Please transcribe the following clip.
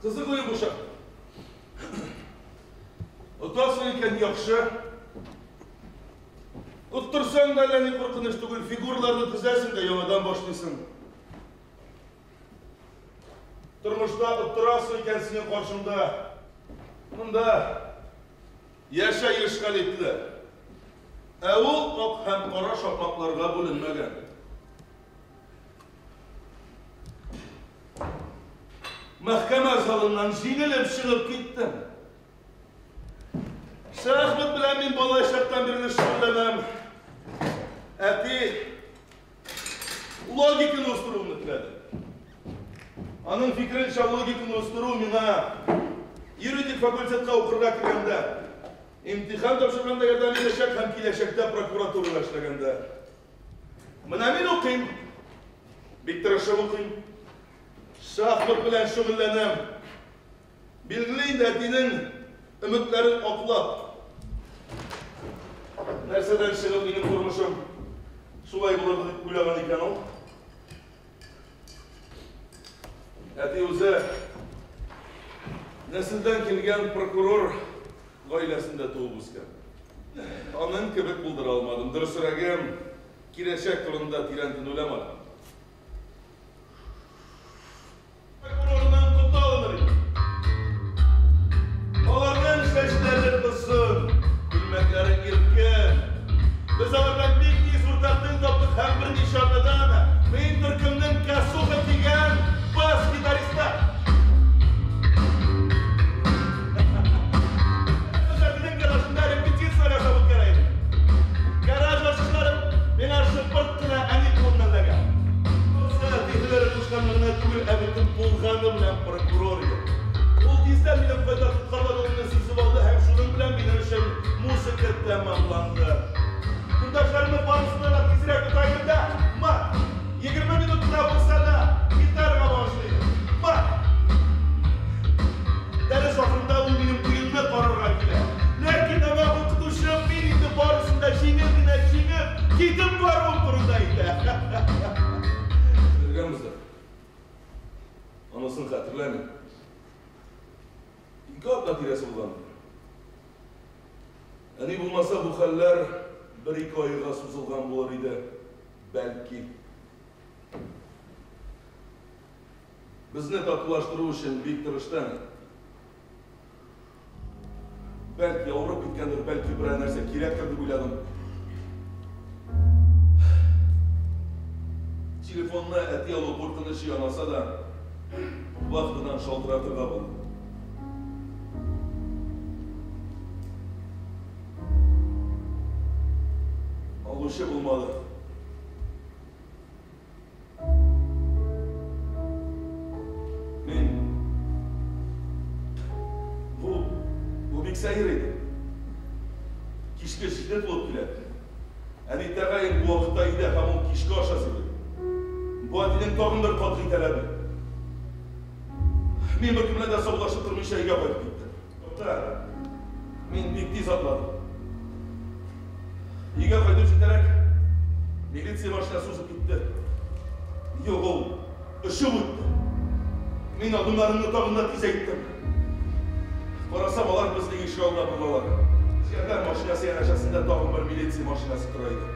Кызык уен бу шахмат. Отасың икән яхшы. Оттырсаң да әллә ни куркыныч түгел, фигураларны тезәсең дә яңадан башлыйсың. Тормышта оттырасың икән синең каршыңда. Монда яшәеш хәлитле. Ә ул ак һәм кара шакмакларга бүленмәгән. Мәхкәмә залыннан җиңелеп чыгып киттем. Шахмат белән мин бала чактан бирле шөгыльләнәм. Әти логиканы үстерүемне теләде. Аның фикеренчә, логиканы үстерү миңа юридик факультетка укырга кергәндә, имтихан тапшырганда ярдәм итәчәк һәм киләчәктә прокуратурада эшләгәндә. Менә мин укыйм. Бик тырышып укыйм. Шахмат белән шөгыльләнәм. Билгеле инде, әтинең өметләрен аклап. Нәрсәдән чыгып минем тормышым шулай булыр дип уйлаган икән ул? Әти үзе нәселдән килгән прокурор гаиләсендә туып үскән. Аның кебек булдыра алмадым. Дөресрәге, киләчәк турында тирәнтен уйламадым. Прокурорның коты алыныр иде. Аларның чәчләре озын, күлмәкләре иркен. Без алар белән бик тиз уртак тел таптык һәм берничә атнадан мин төркемнең косуха кигән бас-гитаристы. Без әтинең гаражында репетиция ясап үткәрә идек. Гараж ачкычлары миңа шыпырт кына әни кулыннан эләгә. Монысы әти һөнәре кушканны гына түгел, ә бөтен булганы белән прокурор иде. Ул тиздән минем кайда тоткарлануымны сизеп алды һәм шуның белән минем өчен музыка тәмамланды. Көндәшләремне барысыннан да тизрәк ота идем дә, мат! 20 минут кына булса да, гитарага багышлый идем. Мат! Дәрес ахырында ул минем уенны карарга килә. Ләкин аңа укытучым мин инде барысын да җиңел генә җиңеп, китеп баруым турында әйтә. Йөргәнбездер. Анысын хәтерләмим. 2 атна тирәсе булгандыр. Әни булмаса, бу хәлләр 1-2 айга сузылган булыр иде, бәлки. Безне татулаштыру өчен бик тырышты әни. Бәлки авырып киткәндер, бәлки берәр нәрсә кирәктер дип уйладым. Телефонны әти алу куркынычы янаса да, вахтадан шалтыратырга булдым. Алучы булмады. Мин бу бик сәер иде. Кичке 7 тулып килә. Әни тәгаен бу вакытта өйдә һәм ул кичке аш әзерли. Бу әтинең тагын бер катгый таләбе. Мин беркем белән дә саубуллашып тормыйча өйгә кайтып киттем. Тукта, мин бик тиз атладым. Өйгә кайтып җитәрәк, милиция машинасы узып китте. Юк, ул очып үтте. Мин адымнарымны тагын да тизәйттем. Карасам, алар безнең ишек алдына борылалар. Ярдәм машинасы янәшәсендә тагын бер милиция машинасы тора иде.